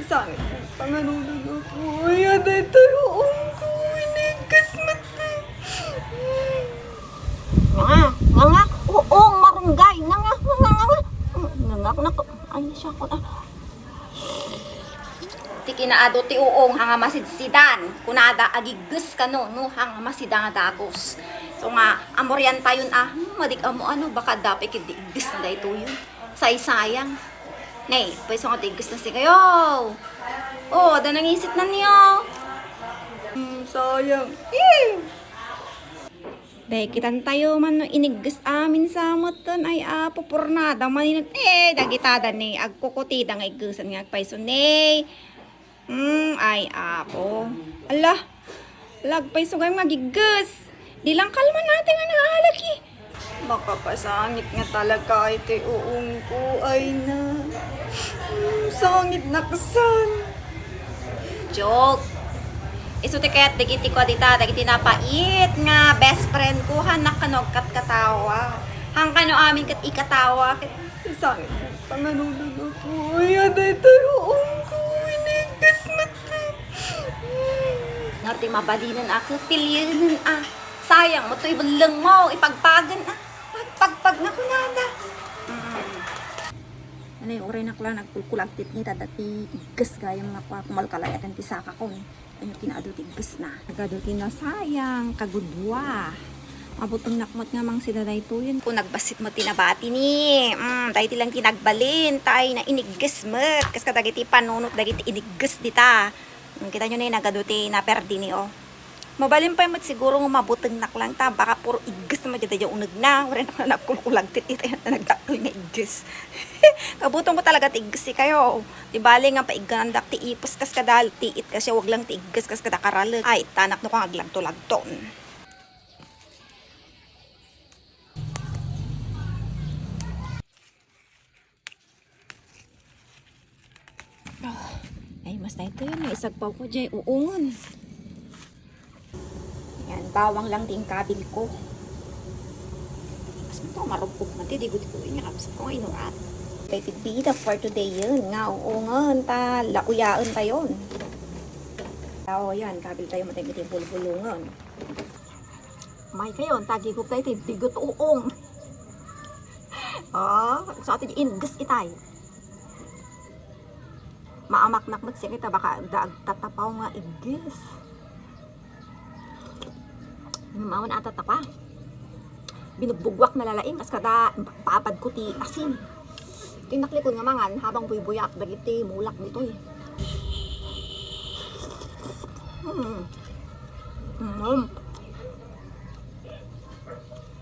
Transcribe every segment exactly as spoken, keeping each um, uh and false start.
Sangit panganunan ako. Ay, aday tayo. Ang ko, inigas mati. Nga, nga, nga. Oo, marunggay. Nga, nga, nga, nga, nga. Nga, nga, nga. Ay, siya ko na. Ti kinaadu ti uong, hanga masidsidan. Kunada, agigges kano, no, hanga masida nga dagus. So nga, amorian tayon, ah, hmm, madik amo, ano, baka dapay ket di igges na daytoy yun. Saysayang. Nay, pwes nga ti igges na si kayo. Oh, ada nangisit na niyo. Hmm, sayang. Eh! Day, kitan tayo man no inigges amin sa muton. Ay, apo, purnada maninot. Eh, dagita da ni agkukutida nga iggesan nga agpayso ni. Hmm, ay, apo. Ala, lagpayso gayam nga agigges. Di lang kalman natin nga naalaki. Makapasangit nga talaga iti uong ko, ay na. Hmm, sangit naksan. Joke. Isu ti kayat dagiti kua dita, dagiti napait nga best friend ko, han nakano agkatkatawa. Han kano amin ket ikatawa. Ket sangit panganunan ako. Ay, aday tayo. Ang ko, inigas mati. Nga ti mabalinen a ket pilienen a. Sayang mo toy belleng mo, ipagpagen a. Pagpagpag na kunada. Mm. Ano yung uray nakla nagkulkulagtit ni tada ti igges gayam nga kua, kumalkalay atan ti saka ko. Ano kinaadu ti igges na. Nagadu ti nasayang, kagudua. Mabuteng nakmat nga mang sida daytoyen. Kung nagbassit mo ti nabati ni, mm, tayo ti lang ti nagbalin, tayo na inigges met. Kas kadagiti panunot, dagiti inigges dita. Mm, kita nyo na yung nagadu ti naperdi ni, oh. Mabalin pay met siguro nga mabutengnak lang ta, baka puro igges naman dyan yung uneg na, wala na nagkulkulagtit ita yung nagdakkel nga igges. Kabutong ko talaga ti igges si kayo. Di bali nga paigganandak ti ipus kas kadal, ti it kasi wag lang ti igges kas kada karaleg. Ay, tanak no kang aglagto-lagton. Oh, ay, mas na ito yun. Naisagpaw ko dyan. Uungon. Yan, bawang lang din kabil ko. Mas ito, marupok na ti. Di gud ko yun. Kapsat ko nga inurat. Kay bida for today yun. Nga, uungon. Ta, lauyaon tayo. Tao yan. Kabil tayo matay iti bulbulungan. May kayon, tagigop tayo ti bigot uong. Oh, so ato di inigges itay. Maamaknak met siya kita, baka da agtatapaw nga igges. Maun ata tapa. Binugbugwak na lalaing, kas kada papad ko ti asin. Tinaklikon nga mangan habang buybuyak dagiti mulak ditoy. Mm. Mm.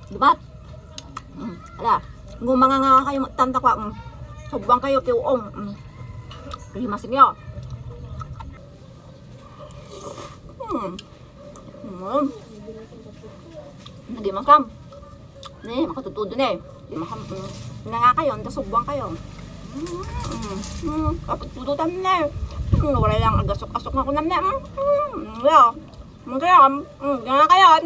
Diba? Mm. Ala, ngumanga nga kayo magtanta kwa. Mm. Subuan kayo, kiuong. Mm. Limas niyo. Mm. Mm. Naging masam. Ne, makatutudo ne. Di masam. Mm. Nangakayon, ta subuan kayo. Mm. Mm. Kapagtudutan ne. Mm. Wala lang agasok-asok nga kunam ne. Mm. Mm. Yeah. Mm. Kaya, mm. Nangakayon.